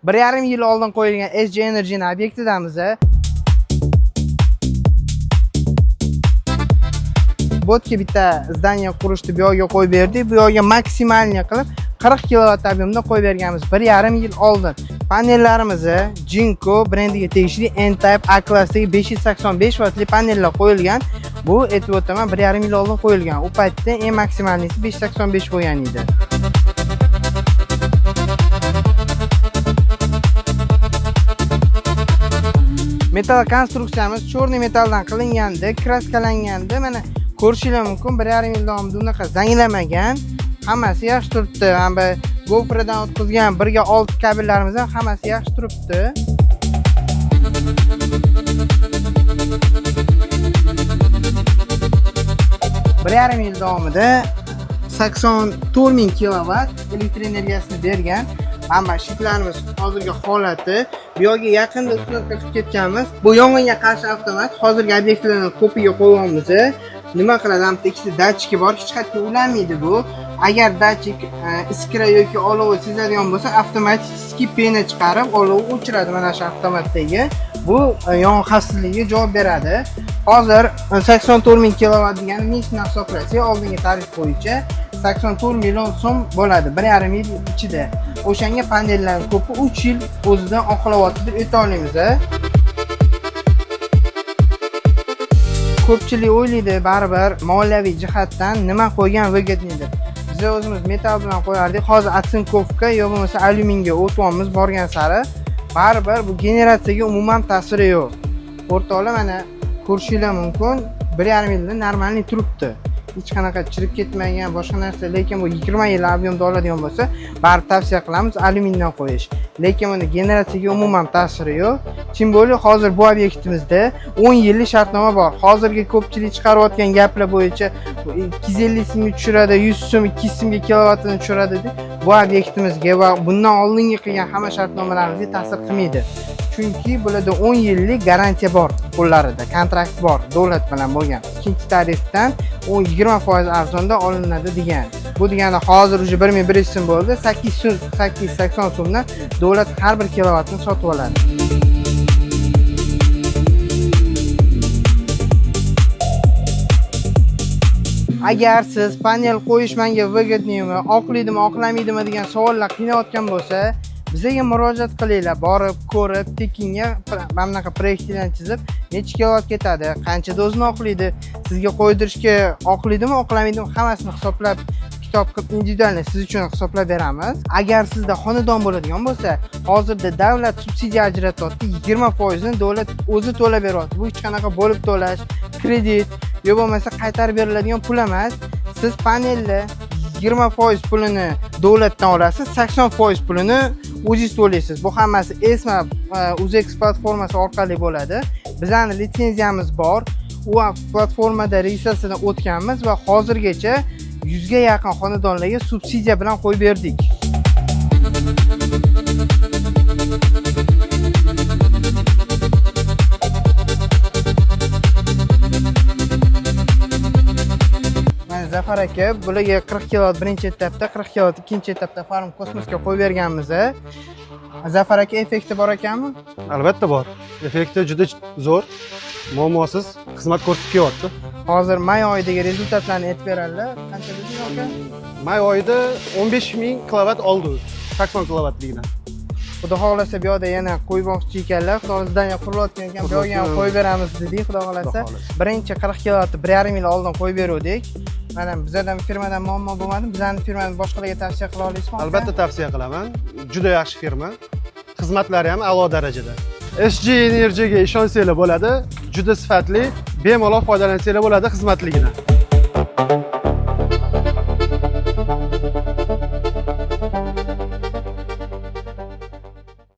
1,5 yil oldin qo'yilgan SG Energy'ni obyektidamiz. Botga bitta zdание qurishni bu yoqqa qo'yib berdik. Bu yoqqa maksimalniy qilib 40 kilovat объемda qo'yib berganmiz 1,5 yil oldin. Panellarimizni Jinko brendiga tegishli N-Type A klassdagi 585 vattli panellar qo'yilgan. Bu aytib o'taman, 1,5 yil oldin qo'yilgan. U paytda eng maksimalnisi 585 bo'lgan edi. Metal konstruksiyamiz черный metalldan qilingandi, kraskalangandi. Mana ko'rishinglar mumkin, 1,5 yil davomida unaqa zanglamagan. Hammasi yaxshi turibdi. Mana bu GoProdan o'tkazgan 1:6 kabellarimiz ham hammasi yaxshi turibdi. 1,5 yil davomida 84 ming kilovat elektr energiyasini bergan. Mana shitlarimiz hozirgi holati. Bu yoqga yaqinda uстановка qilib ketganmiz. Bu yong'inga qarshi avtomat. Hozirgi obyektlarni ko'piga qo'yyapmiz. Nima qiladi? Hamda ikkita datchiki bor, hech qayerga ulanmaydi bu. Agar datchik iskra yoki olov sezadigan bo'lsa, avtomatik pena chiqarib olov o'chiradi mana shu avtomatdagi. Bu yong'in xavfsizligiga javob beradi. Hozir 84 ming kilovat degani 1000 so'mdan hisoblasak, oldingi tarif bo'yicha 84 million so'm bo'ladi 1,5 yil ichida. O'shanga panellarning ko'pi 3 yil o'zidan oqlayapti deb ayta olamiz. Ko'pchilik o'ylaydi baribir moliyaviy jihatdan nima qo'ygan выгодный deb. Biz o'zimiz metal bilan qo'yardik. Hozir otsinkovka yo bo'lmasa alyuminga o'tyapmiz borgan sari. Baribir bu generatsiyaga umuman ta'siri yo'q. O'rtoqlar, mana ko'rishinglar mumkin, 1,5 yilda normalniy turibdi. Hech qanaqa chirib ketmagan, boshqa narsa, lekin bu 20 yil объемda oladigan bo'lsa, baribir tavsiya qilamiz alyumindan qo'yish. Lekin buni generatsiyaga umuman ta'siri yo'q. Тем более hozir bu obyektimizda 10 yillik shartnoma bor. Hozirgi ko'pchilik chiqarayotgan gaplar bo'yicha 250 so'mga tushiradi, 100 so'm, 200 so'mga kilovatini tushiradi deb bu obyektimizga va bundan oldingi qilgan hamma shartnomalarimizga ta'sir qilmaydi. Chunki bularda 10 yillik garantiya bor qo'llarida, kontrakt bor davlat bilan bo'lgan. Ikkinchi tarifdan 20% arzonda olinadi degan. Bu degani hozir уже 1100 so'm bo'ldi, 8 so'm, 880 so'mdan davlat har bir kilovatni sotib oladi. Agar siz panel qo'yish menga выгодныйmi, oqlaydimi, oqlamaydimi degan savollar qiynayotgan bo'lsa, bizga murojaat qilinglar. Borib, ko'rib, tekinga mana bunaqa proyektlarni chizib, necha kilovat ketadi, qanchada o'zini oqlaydi, sizga qo'ydirishga oqlaydimi, oqlamaydimi, hammasini hisoblab, kitob qilib individualni siz uchun hisoblab beramiz. Agar sizda xonadon bo'ladigan bo'lsa, hozirda davlat subsidiya ajratyapti, 20% ni davlat o'zi to'lab beryapti. Bu hech qanaqa bo'lib to'lash, kredit yo bo'lmasa qaytarib beriladigan pul emas. Siz panelni 20% pulini davlatdan olasiz, 80% pulini o'zingiz to'laysiz. Bu hammasi ESMA UZX platformasi orqali bo'ladi. Bizani litsenziyamiz bor. U platformada registratsiyadan o'tganmiz va hozirgacha 100 ga yaqin xonadonlarga subsidiya bilan qo'yib berdik. Mana Zafar aka, bularga 40 kilovat birinchi etapda, 40 kilovat ikkinchi etapda Farm Kosmosga qo'yib berganmiz. Zafar aka, effekti bor ekanmi? Albatta bor. Effekti juda zo'r, muammosiz xizmat ko'rsatib kelyapti. Hozir may oyidagi rezultatlarni aytib beradilar. Qancha dedingiz aka? May oyida 15 ming kilovat oldi, 80 kilovatligidan. Xudo xohlasa bu yoqda yana qo'ymoqchi ekanlar. Xudo xohlasa здание qurilayotgan ekan, bu yoqga ham qo'yib beramiz dedik, xudo xohlasa. Birinchi 40 kilovatni 1,5 yil oldin qo'yib beruvdik. Mana bizadan firmadan muammo bo'lmadi. Bizani firmani boshqalarga tavsiya qila olasizmi? Albatta tavsiya qilaman. Juda yaxshi firma. Xizmatlari ham a'lo darajada. SG Energy'ga ishonsanglar bo'ladi. Juda sifatli, bemalol foydalansanglar bo'ladi xizmatligidan.